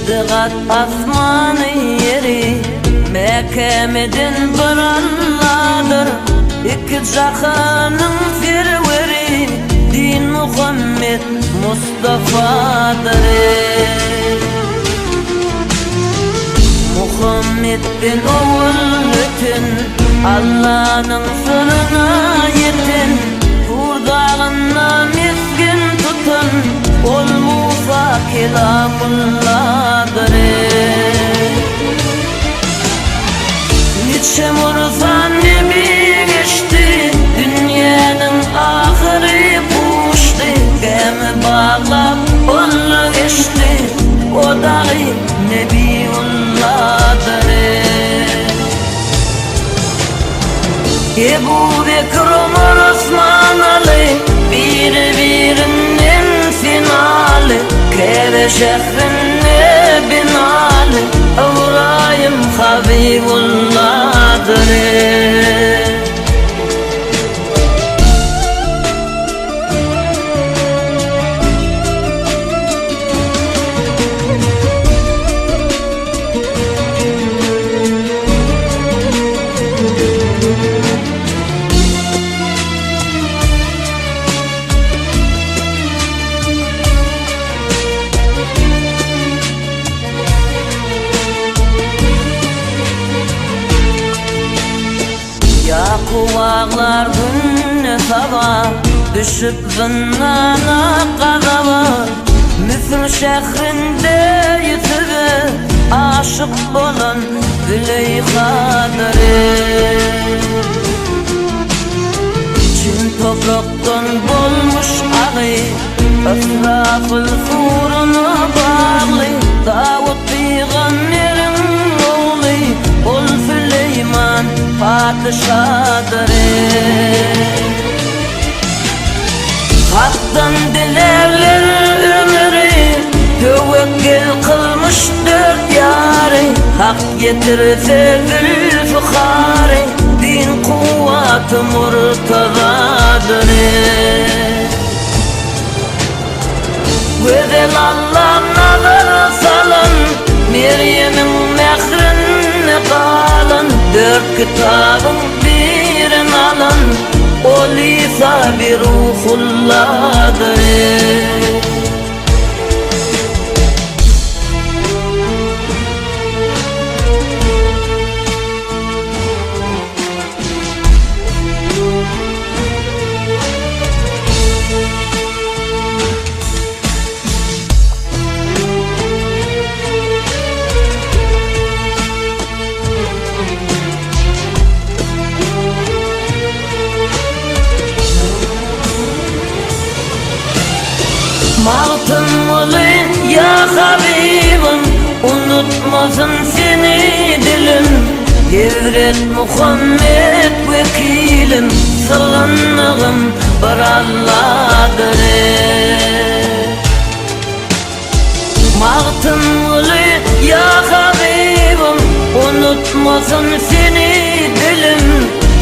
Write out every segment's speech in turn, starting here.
Ýedi gat asmany ýeri Mäkäm eden bir Alladyr Iki jahanyň serweri Din Muhammet Mustafadyr Muhammetden owal öten Allanyň syryna ýeten Tur dagynda mesgen tutan Ol Musa Kelamulladyr. Niçe Mursa nebi geçdi, Dünýäniň ahyry puşdy, Gämi baglap ol geçdi, O dagy Nebiulladyr. Ebu Bekir, Omar, Osman, Aly, Biri-birinden finaly, Käbe şährinde binaly, Ybraýym Habibulladyr. Ýakup aglar günde saba, Düşüp zyndana gazaba. Müsür şährinde Ýusuba Aşyk bolan Züleýhadyr. Çün toprakdan bolmuş agy, Ysrafyl suruna bagly, Dawut pygamberiň ogly, Ol Süleýman patyşadyr. Hakdan dilärler ömüri, Töwekgel kylmyş dört ýary, Hak getirse zülfühary, Din kuwwaty Murtazadyr. Gözel Alla nazar salan, Merýemiň mährinde galan, Dört kitabyň birin alan, Ol Isa bir Ruhulladyr. Magtymguly ýa habybym Unutmasyn seni dilim Hezret Muhammet wekilim Sygynmagym bir Alladyr Magtymguly ýa habybym Unutmasyn seni dilim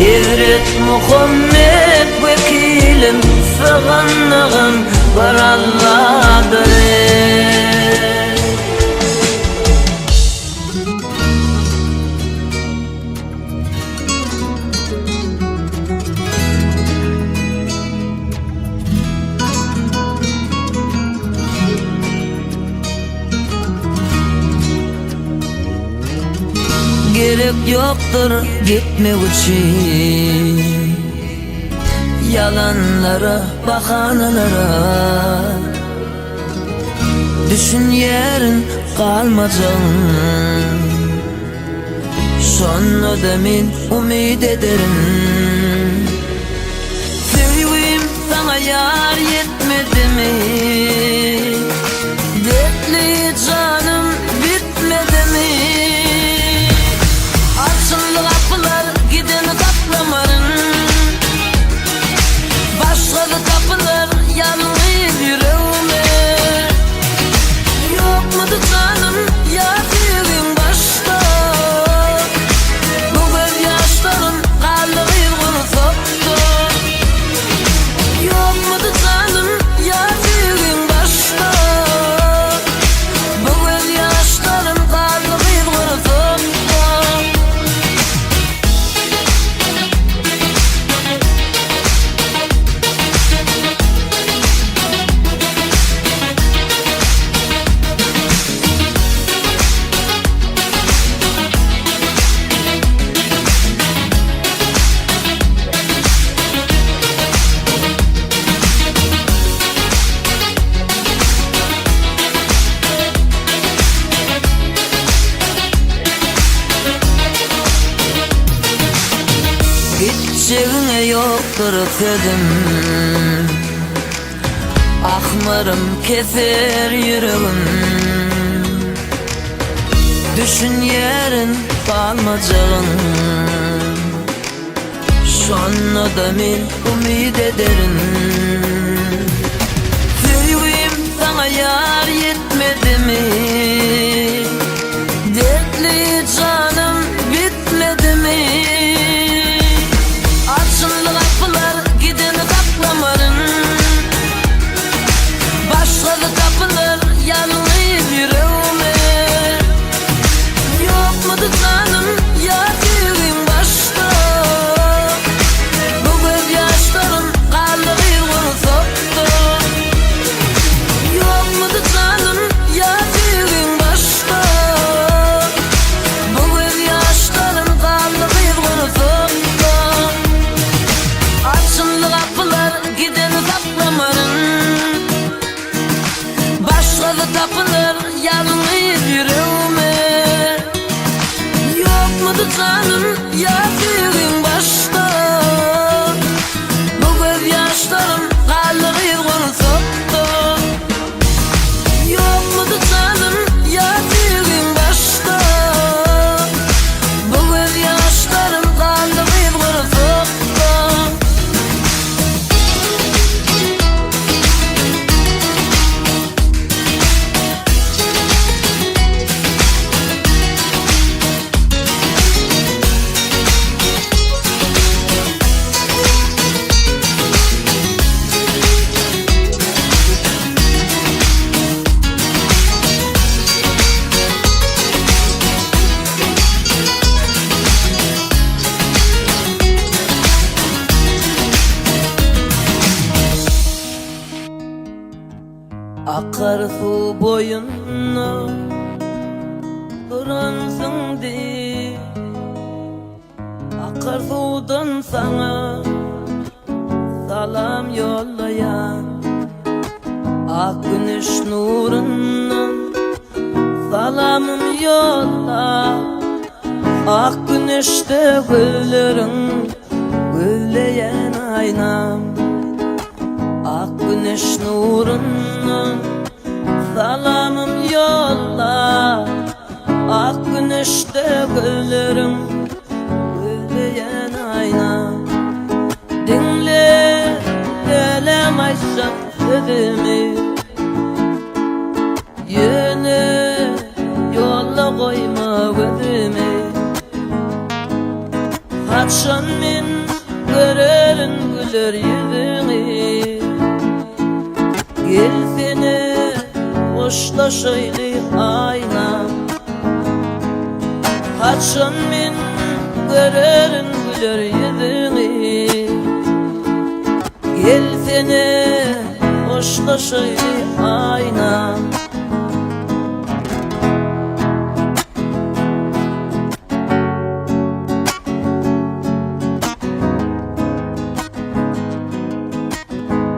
Hezret Muhammet wekilim Sygynmagym bir Alladyr Gerek ýokdur gitmek üçin Ýalanlara, bahanalara Düşünýärin galmajagyň Şonda-da men umyt ederin. Söýgim saňa ýar ýetmedimi? Dertli janym bitmedimi? Açyldy gapylar gideni saklamaryn. Başgaly tapylar ýalňyz ýüregime. Ýokmudy janym ýa söýgiň başda. Bu göz ýaşlarym galdy gyz gursakda. Ýokmudy janym ýa söýgiň başda. Diýjegiňe ýokdur sözüm Ahmyrym keser ýüregim Düşünýärin galmajagyn Şonda-da men umyt ederin Söýgim saňa ýar ýetmedimi Dertli janym bitmedimi Açyldy gapylar gideni saklamaryn Başgasy tapylar ýalňyz ýüregime Ýokmudy janym ýa söýgiň başda Bu gözýaşlarym galdy gyz gursakda Ýokmudy janym ýa söýgiň başda Bu gözýaşlarym galdy gyz gursakda Açyldy gapylar gideni saklamaryn Başgasy tapylar ýalňyz ýüregime Ýokmudy janym ýa söýgiň başda Bu gözýaşlarym galdy gyz gursakda Ýokmudy janym ýa söýgiň başda Bu gözýaşlarym galdy gyz gursakda. Akar suw boýunda duransyň diý Akar suwdan saňa salam ýollaýan Ak güneş nurundan salamym ýolla Ak güneşde gülleriň gülleýän aýnam Ak güneş nurundan salamym ýolla Ak güneşde gözleriň gözleýän aýna Diňle lälem aýtjak sözümi Ýöne ýolda goýma gözümi Haçan men görerin güler ýüzüňi Gelsene hoşlaşaýly aýnam Haçan men görerin güler ýüzüňi Gelsene hoşlaşaýly aýnam.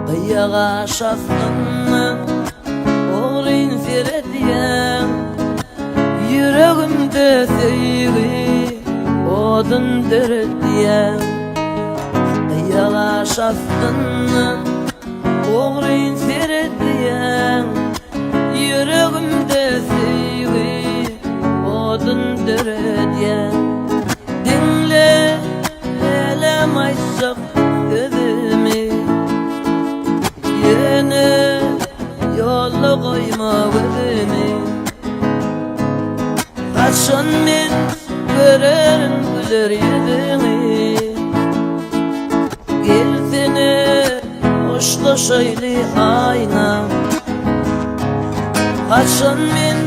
Gyýa gaş astynda ogryn seredýäň Ýüregimde söýgi odun döredýäň Gyýa gaş astynda ogryn seredýäň Ýüregimde söýgi odun döredýäň Diňle älem aýtjak sözümi Ýöne ýolda goýma gözümi Haçan men görerin güler ýüzüňi Gelsene hoşlaşaýly aýnam Haçan men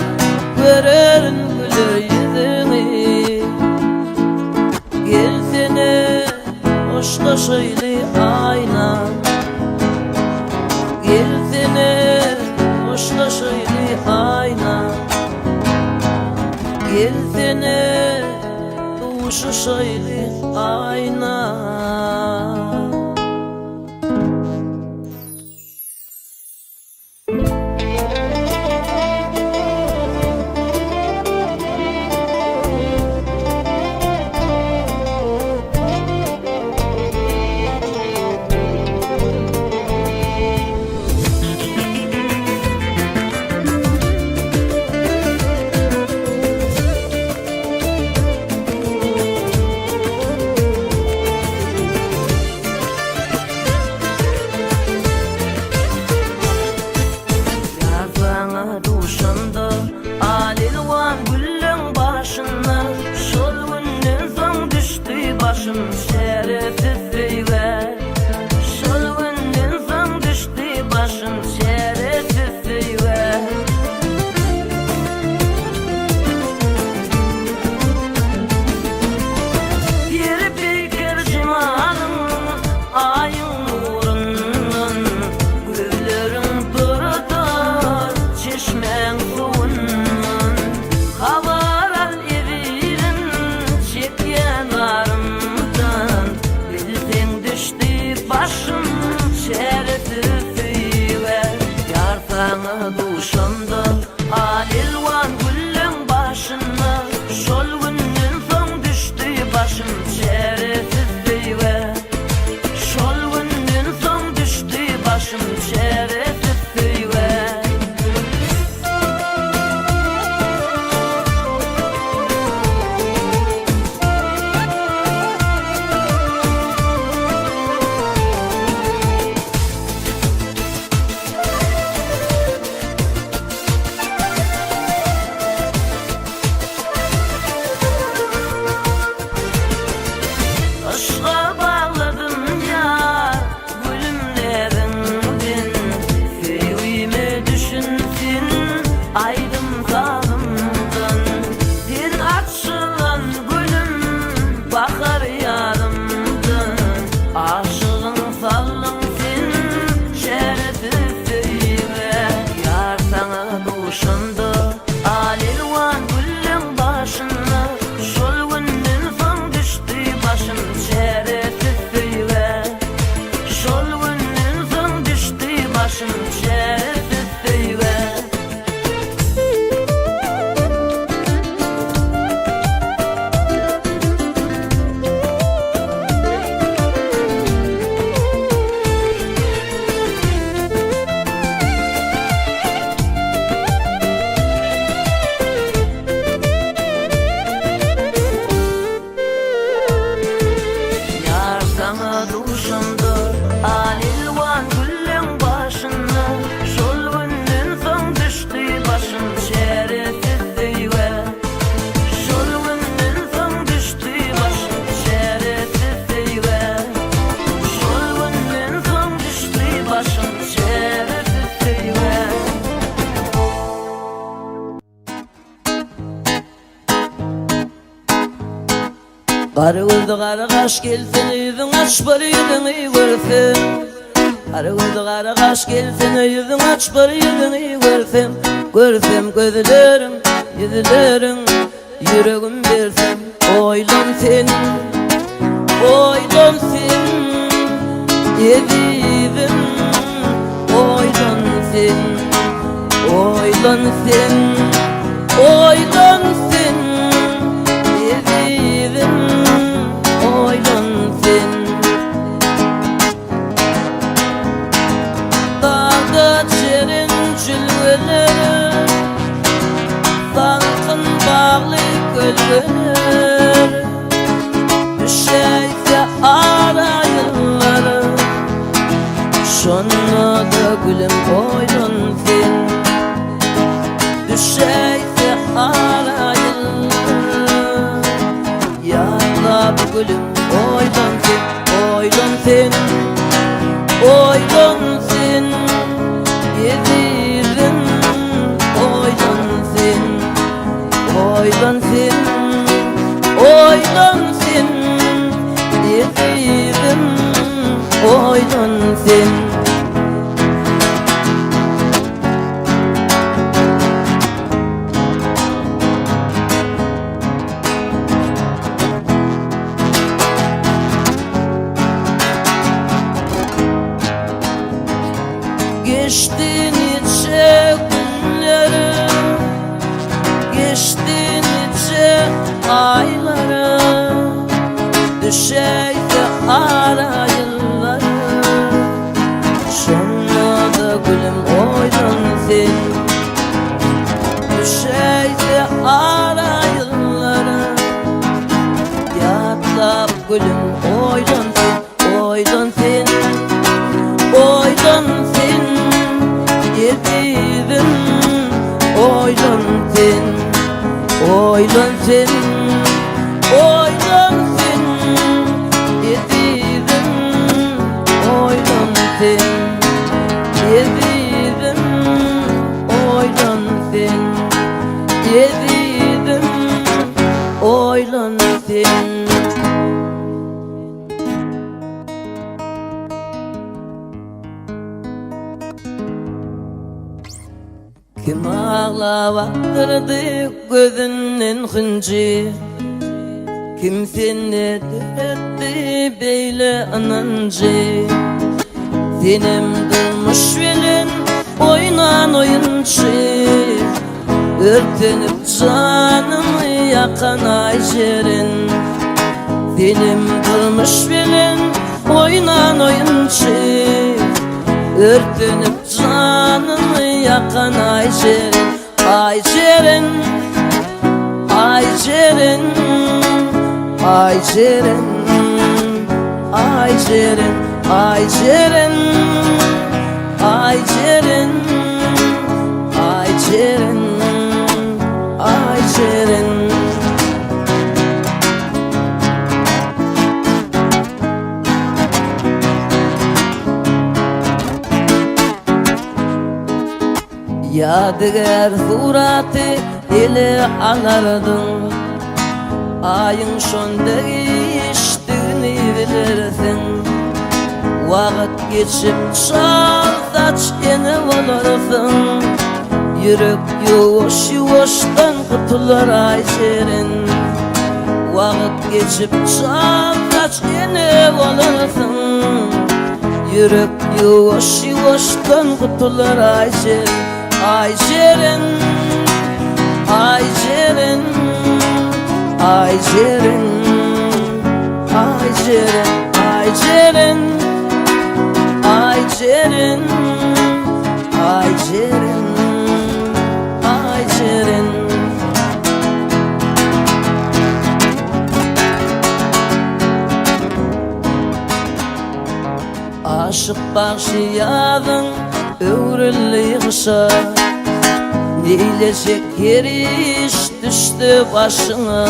görerin güler ýüzüňi Gelsene hoşlaşaýly aýnam Gelsene hoşlaşaýly aýnam Gelsene duşuşaýly aýnam. başym çäresiz söýgä Şol günden soň düşdi başym çäresiz söýgä. Ýeri peýker jemalyň Aýyň nurundan Gözleriň durudyr çeşmäň suwundan Habar al ezizim çekýän zarymdan Bilseň düşdi başym çäresiz söýgä Ýar saňa duşamda al-elwan gülleň başynda Şol günden soň düşdi başym çäresiz söýgä Şol günden soň düşdi başym çäresiz söýgä. Yşga bagladym ýar, gülüm näziňden, Söýgime düşün sen aýdym-sazymdan. Sen açylan gülüm bahar ýazymdan, Aşygyň saldyň sen çäresiz söýgä. Ýar saňa duşanda Al-elwan gülleň başynda Şol günden soň düşdi başym çäresiz söýgä Şol günden soň düşdi başym çäresiz söýgä. Ýar saňa duşamda al-elwan gülleň başynda Şol günden soň düşdi başym çäresiz söýgä Şol günden soň düşdi başym çäresiz söýgä Şol günden soň düşdi başym çäresiz söýgä. Gara gözli gara gaş gelsene ýüzüň aç bir ýüzüňi görsem Gara gözli gara gaş gelsene ýüzüň aç bir ýüzüňi görsem Görsem gözleriň ýüzleriň ýüregim bersem Oýlan sen oýlan sen ezizim Oýlan sen oýlan sen oýlan sen ezizim Oýlan sen Dagda çeren jülgeler Salkyn bagly kölgeler Düşäýse ara ýyllar Şonda-da gülüm oýlan sen Düşäýse ara ýyllar Ýatlap gülüm oýlan sen Oýlan sen Oýlan sen Ezizim oýlan sen Oýlan sen Oýlan sen Ezizim oýlan sen. Geçdi niçe günlerim, Geçdi niçe aýlarym, Düşäýse ara ýyllarym, Şonda-da gülüm oýlan sen. Düşäýse ara ýyllarym, Ýatlap gülüm oýlan sen, Oýlan sen, oýlan sen, Ezizim, oýlan sen, Oýlan sen, oýlan sen. sen. Kim aglap akdyrdy gözünden hünji, Kim sende döretdi beýle ynanjy? Senem durmuş bilen oýnan oýunçy, Örtenip janymy ýakan Aýjeren. Senem durmuş bilen oýnan oýunçy, Örtenip Janymy ýakan Aýjeren, Aýjeren, Aýjeren, Aýjeren, Aýjeren, Aýjeren, Aýjeren, Aýjeren, Aýjeren. Ýadygär suraty ele alardyň, Aýyň şonda giçdigini bilersiň. Wagt geçip çal saç ene bolarsyň, Ýürek ýuwaş-ýuwaşdan gutular Aýjeren. Wagt geçip çal saç ene bolarsyň, Ýürek ýuwaş-ýuwaşdan gutular Aýjeren, Aýjeren, Aýjeren, Aýjeren, Aýjeren, Aýjeren, Aýjeren, Aýjeren, Aýjeren. Aşyk bagşy ýazyň öwrüldi gyşa, Neýlejek her iş düşse başyňa.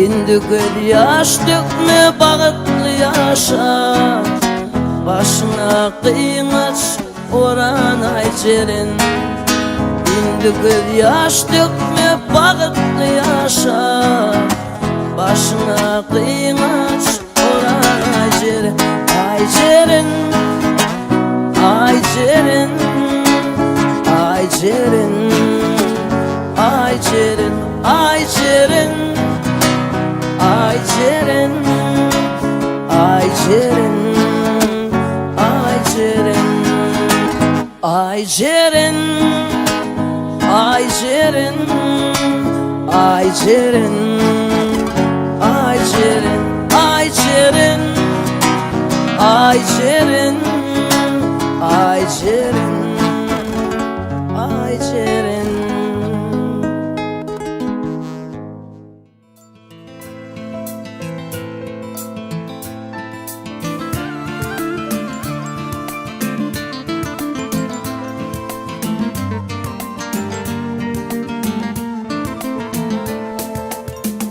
Indi göz ýaş dökme bagtly ýaşa, Başyňa gyňaç oran Aýjeren. Indi göz ýaş dökme bagtly ýaşa, Başyňa gyňaç Aýjeren, Aýjeren, Aýjeren, Aýjeren, Aýjeren, Aýjeren, Aýjeren, Aýjeren, Aýjeren, Aýjeren, Aýjeren, Aýjeren, Aýjeren, Aýjeren, Aýjeren, Aýjeren, Aýjeren.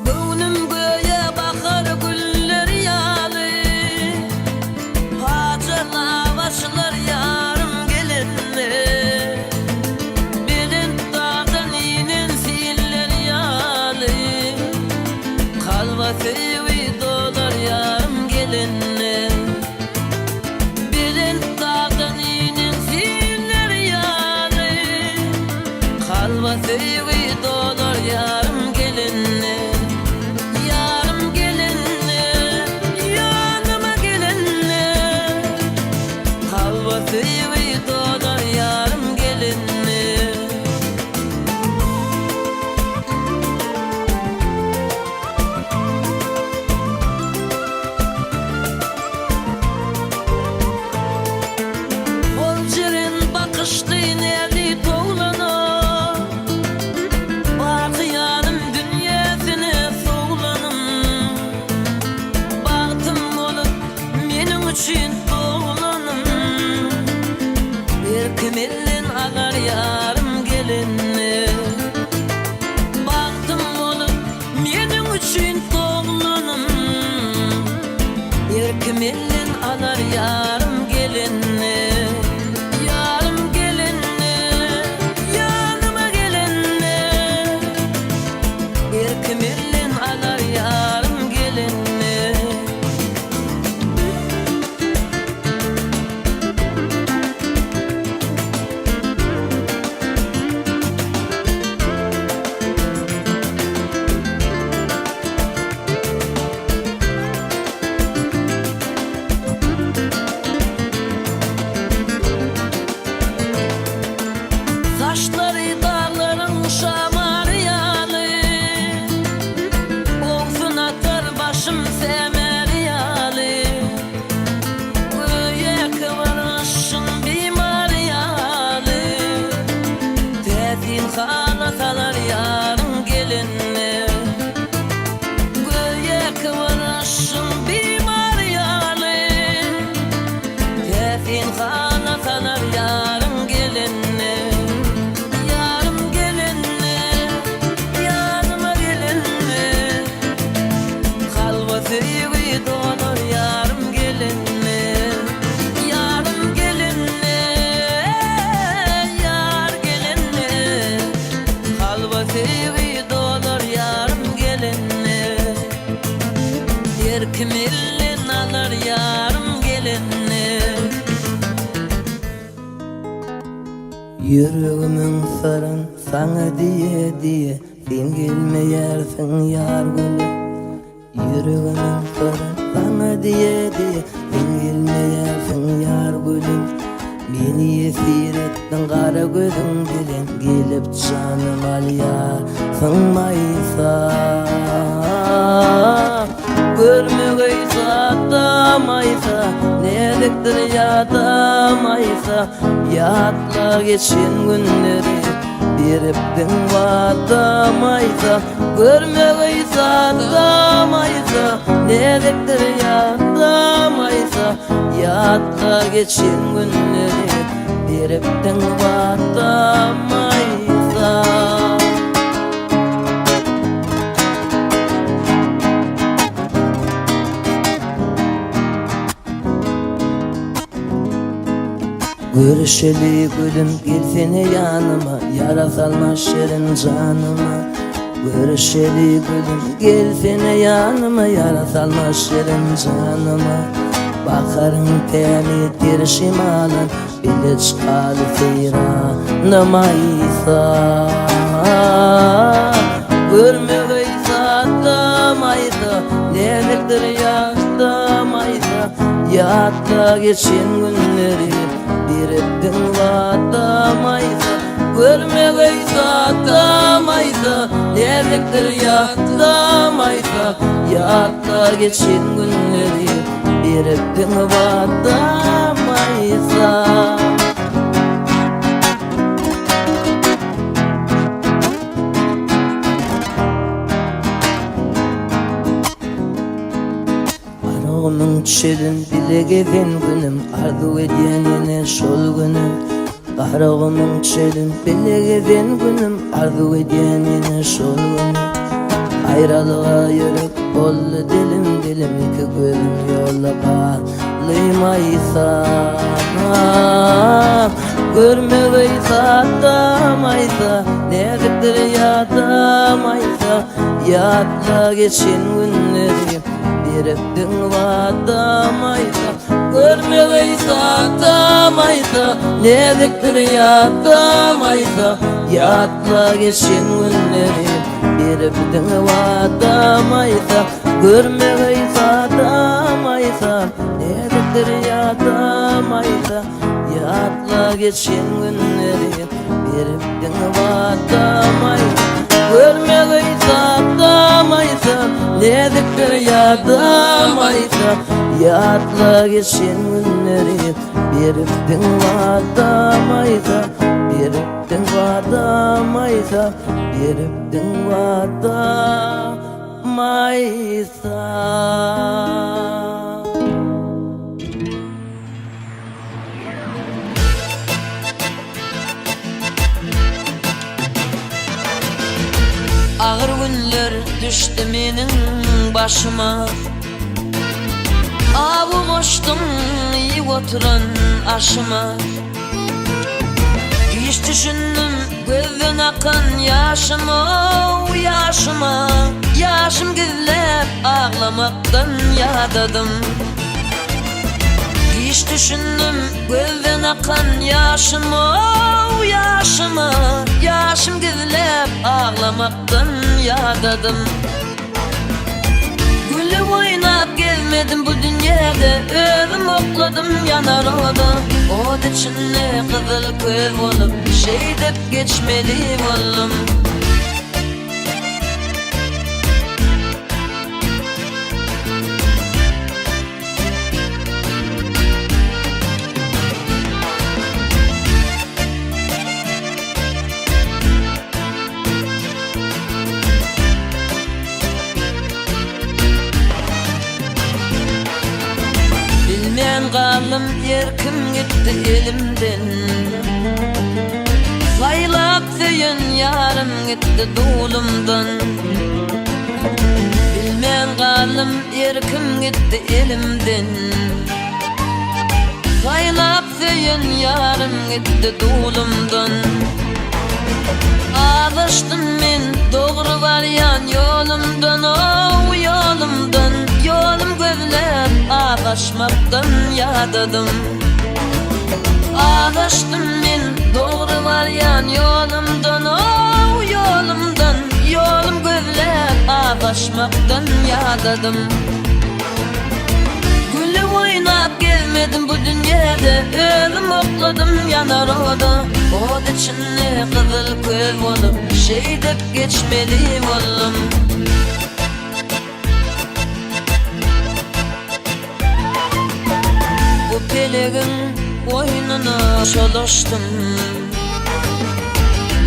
Göwnüm göýä bahar gülleri ýaly, Pajarlap açylar ýarym gelende. Belent dagdan inen siller ýaly, Kalba söýgi dolar ýarym gelende. Belent dagdan inen siller ýaly, Kalba söýgi dolar ýarym gelende. Ýarym gelende, ýanyma gelende. Kalba söýgi dolar ýarym gelende. Bol jeren bakyşly näzli towlana, Baky ýarym dünýäsine sowlanym. Bagtym bolup meniň üçin doglanym, Erkim elden alar ýarym gelende. Bagtym bolup meniň üçin doglanym, Erkim elden alar ýarym gelende. Ýarym gelende, ýanyma gelende, Erkim elden alar ýarym. söýgi dolar ýarym gelende. Erkim elden alar ýarym gelende. Ýüregimiň syryn saňa diýe-diýe, Sen gelmeýärsiň ýar güli. Ýüregimiň syryn saňa diýe-diýe, Sen gelmeýärsiň ýar gülim. Meni ýesir etdiň gara gözüň bilen, Gelip janym alýarsyň maýsa. Görmegeý zatda maýsa, Näzikdir ýada maýsa, Ýatla geçen günleri, Beripdiň wada maýsa. Görmegeý zatda maýsa, Näzikdir ýada maýsa, Ýatla geçen günleri, Beripdiň wada maýsa. Görüşeli gülüm gelsene ýanyma Ýara salma şirin janyma Görüşeli gülüm gelsene ýanyma Ýara salma şirin janyma Baharyň tämi ter şemalan Bile çykaly seýrana maýsa Görmegeý zatda maýsa Näzikdir ýaşda maýsa Ýatla geçen günleri Beripdiň wada maýsa Görmegeý zatda maýsa Näzikdir ýatda maýsa Ýatla geçen günleri Beripdiň wada maýsa. Garagumuň çölün bile gezen günüm Arzuw edýän ýene şol güni Garagumuň çölün bile gezen günüm Arzuw edýän ýene şol güni Aýralyga ýürek boldy dilim-dilim Iki gözüm ýolda galdy maýsa Görmegeý zatda maýsa Näzikdir ýada maýsa Ýatla geçen günleri Beripdiň wada maýsa Görmegeý zatda maýsa Näzikdir ýada maýsa Ýatla geçen günleri Beripdiň wada maýsa Görmegeý zatda maýsa Näzikdir ýada maýsa Ýatla geçen günleri Beripdiň wada maýsa Görmegeý zatda maýsa Näzikdir ýada maýsa Ýatla geçen günleri Beripdiň wada maýsa Beripdiň wada maýsa Beripdiň wada maýsa. Agyr günler düşdi meniň başyma Awy goşdum iýip oturan aşyma Giç düşündim gözden akan ýaşyma Ýaşyma ýaşym gizläp aglamakdan ýadadym Giç düşündim gözden akan ýaşyma Ýaşyma ýaşym gizläp aglamakdan ýadadym. Gülüp oýnap gezmedim bu dünýäde Özüm okladym ýanar oda Ot içinde gyzyl köz bolup Şeýdip geçmeli boldum. Bilmän galdym erkim gitdi elimden Saýlap söýen ýarym gitdi dulumdan Bilmän galdym erkim gitdi elimden Saýlap söýen ýarym gitdi dulumdan. Azaşdym men dogry barýan ýolumdan ow ýolumdan Ýolum gözläp azaşmakdan ýadadym Azaşdym men dogry barýan ýolumdan ow ýolumdan Ýolum gözläp azaşmakdan ýadadym Gülüp oýnap gezmedim bu dünýede Özüm okladym ýanar oda Ot içinde gyzyl köz bolup Şeýdip geçmeli boldum. Bu pelegiň oýnuna çolaşdym.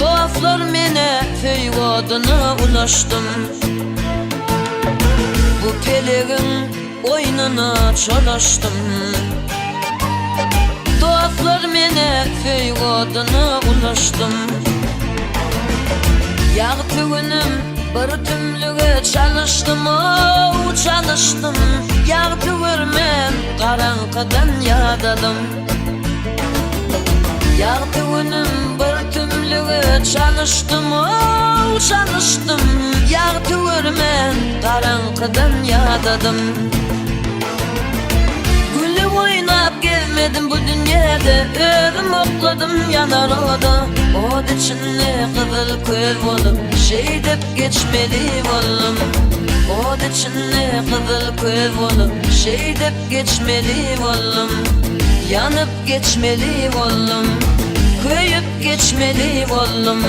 Dostlar menä söýgi oduna ulaşdym. Bu pelegiň oýnuna çolaşdym. Dostlar menä söýgi oduna ulaşdym. Ýagty günüm bir tümlüge çalyşdym-ow, çalyşdym. Ýagty görmän garaňkydan ýadadym. Ýagty günüm bir tümlüge çalyşdym-ow, çalyşdym. Ýagty görmän garaňkydan ýadadym. Gülüp oýnap gezmedim bu dünýäde Özüm okladym ýanar oda Ot içinde gyzyl köz bolup Şeýdip geçmeli boldum Ot içinde gyzyl köz bolup Şeýdip geçmeli boldum Ýanyp geçmeli boldum Köýüp geçmeli boldum.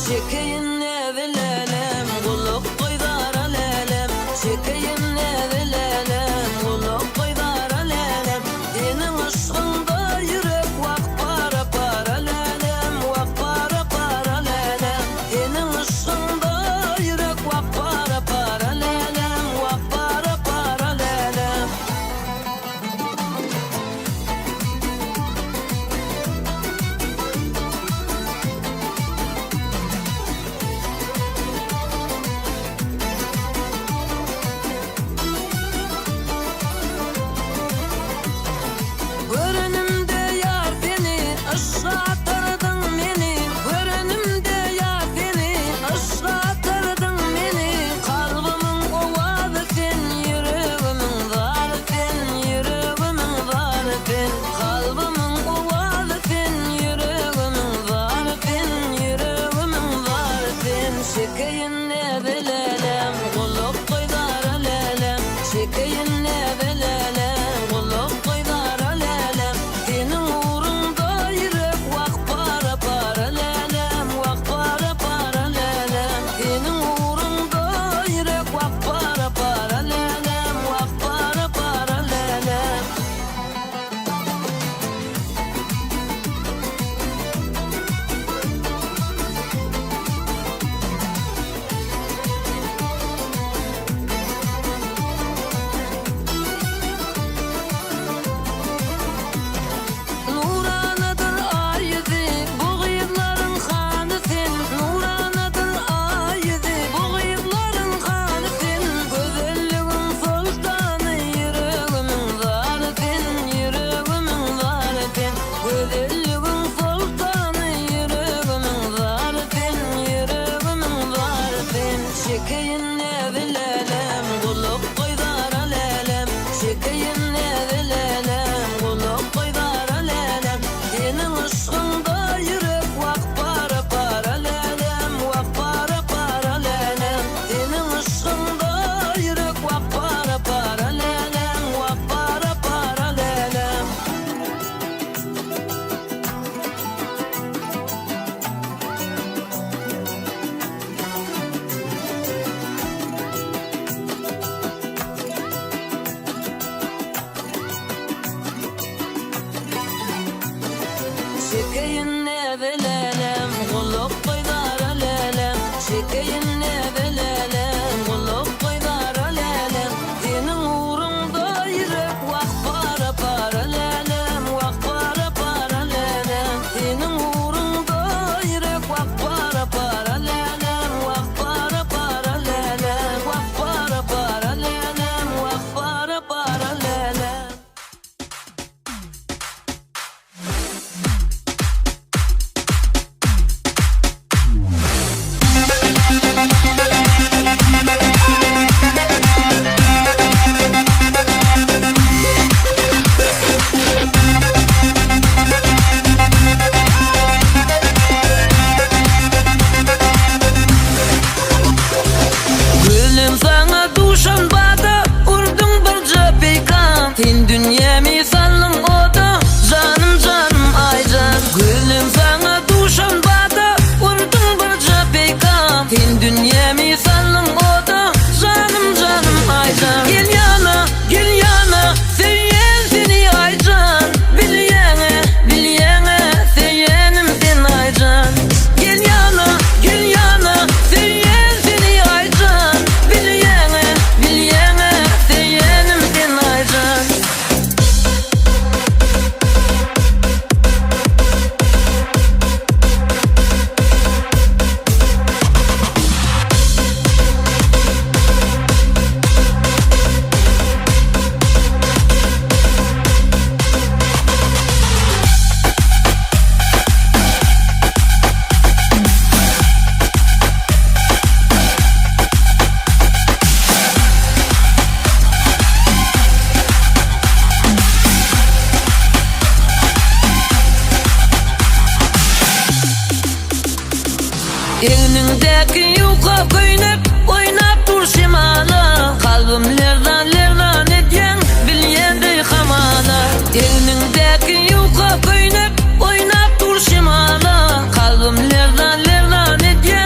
Çekeýin näzi lälem, gulak goý zara lälem, Çekeýin näzi lälem, gulak goý zara lälem, Seniň yşgyňda ýürek wah para-para lälem, Wah para-para lälem, Seniň yşgyňda ýürek wah para-para lälem, Wah para-para lälem. Görenimde ýar seni, yşga atardyň meni, Görenimde ýar seni, yşga atardyň meni, Kalbymyň owazy sen, ýüregimiň zary sen, Ýüregimiň zary sen, Kalbymyň owazy sen, ýüregimiň zary sen, Ýüregimiň zary sen, Çekeýin näze lälem, gulak goý zara lälem, Çekeýin näze lälem, gulak goý zara lälem, Seniň ugruňda ýürek wah para-para lälem, Wah para-para lälem, Seniň ugruňda ýürek wah para-para lälem, Wah para-para lälem. Nuranadyr aý ýüzi, bu gyzlaryň hany sen, Nuranadyr aý ýüzi, bu gyzlaryň hany sen, Gözelligiň soltany, ýüregimiň zary sen, Ýüregimiň zary sen, Gözelligiň soltany, ýüregimiň zary sen, Ýüregimiň zary sen. Çekeýin näzi lälem, gulak goý zara lälem, Çekeýin näzi lälem, gulak goý zara lälem, Seniň yşgyňda ýürek wah para-para lälem, Wah para-para lälem, Seniň yşgyňda ýürek wah para-para lälem, Wah para-para lälem. Çekeýin näze lälem, gulak goý zara lälem, Çekeýin näze lälem, gulak goý zara lälem, Seniň ugruňda ýürek wah para-para lälem, Wah para-para lälem, Seniň ugruňda ýürek wah para-para lälem, Wah para-para lälem, Wah para-para lälem, Wah para-para lälem. Gülüm saňa duşan bada Urduň birje peýkam Sen dünýämi saldyň oda Janym janym Aýjan Gülüm saňa duşan bada Urduň birje peýkam Sen dünýämi saldyň oda Janym janym Aýjan Gel ýana gel ýana Söýýän seni Aýjan Bilýäňä bilýäňä Söýýänim sen Aýjan Gel ýana gel ýana Söýýän seni Aýjan Bilýäňä bilýäňä Söýýänim sen Aýjan. Egniňdäki ýuka köýnek oýnap dur şemala Kalbym lerzan-lerzan edýäň bilýän deý hamala Egniňdäki ýuka köýnek oýnap dur şemala Kalbym lerzan-lerzan edýäň.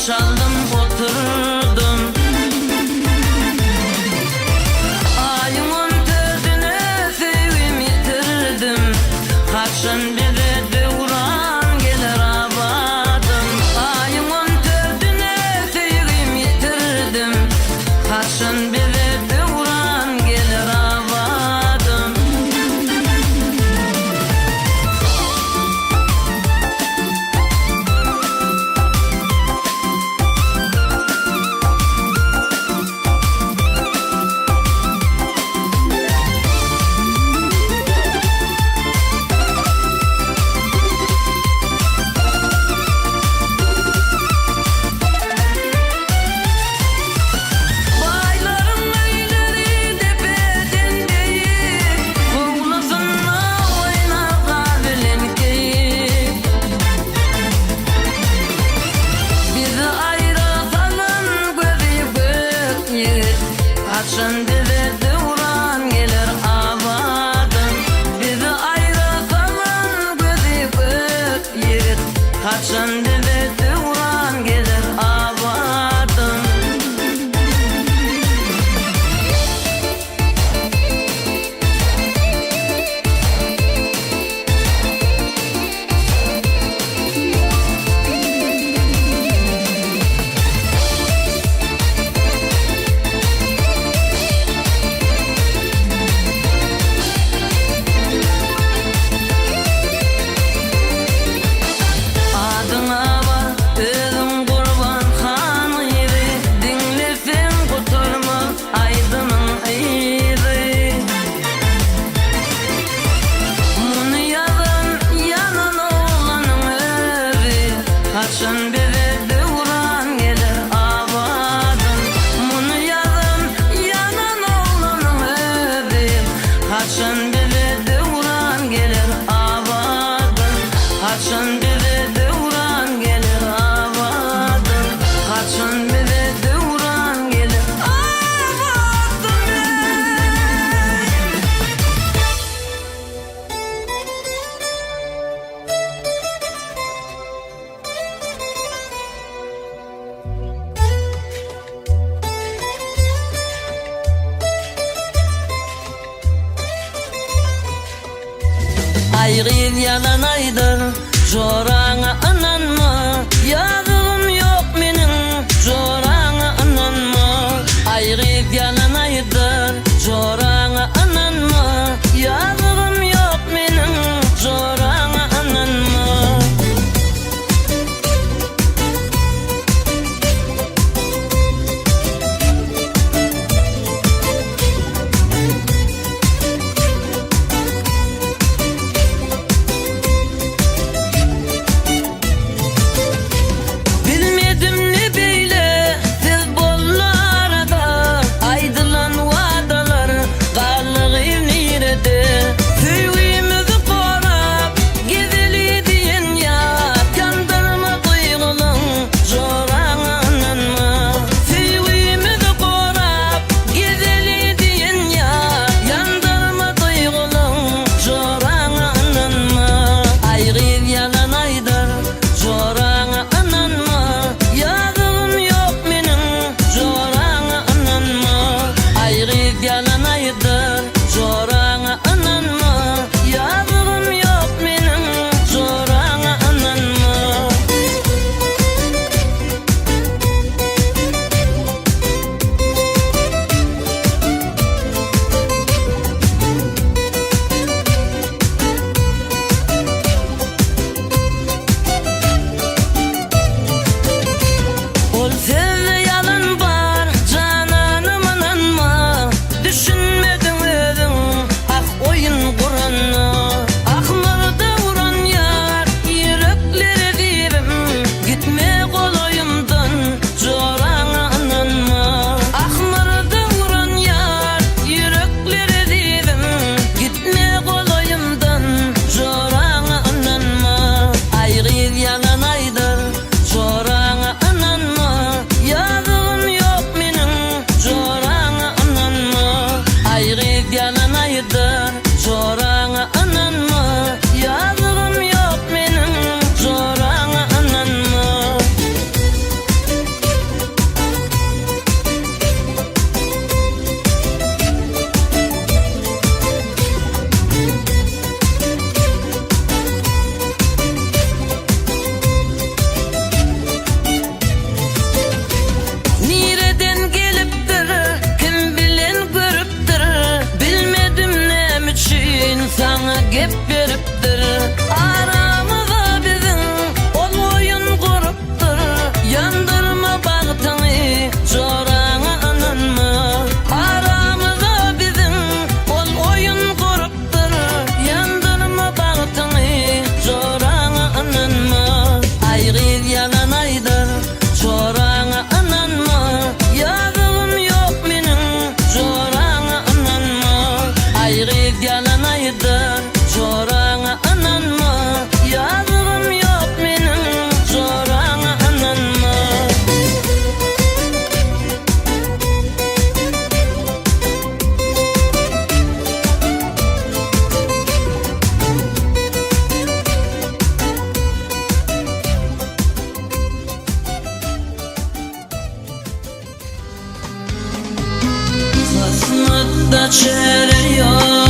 çaldym oturdym. Aýyň on dördüne söýgim ýitirdim. Haçan bize döwran geler abadym. Aýyň on dördüne söýgim ýitirdim. Haçan bize döwran geler abadym. Baýlaryň öýleri depeden beýik, Howlusynda oýnar gaz bilen keýik. Bizi aýra salan gözi gök ýigit, Haçan bize döwran geler abadan. Bizi aýra salan gözi gök ýigit, Haçan bize döwran geler abadan. Adyňa bar, özüň Gurban han gyzy, Diňleseň gutarmaz aýdymyň yzy. Muny ýazan ýanan oglanyň özi, Haçan bize döwran geler abadan. Muny ýazan ýanan oglanyň özi, Haçan bize döwran geler abadan. Haçan bize döwran geler abadan. Haçan bize döwran geler abadan eý. Aý gyz ýalan aýdar, joraňa ynanma, Ýazygym ýok meniň, joraňa ynanma. Aý gyz ýalan aýdar, joraňa ynanma, Ýazygym ýok meniň, joraňa ynanma. Bunda çäre ýok.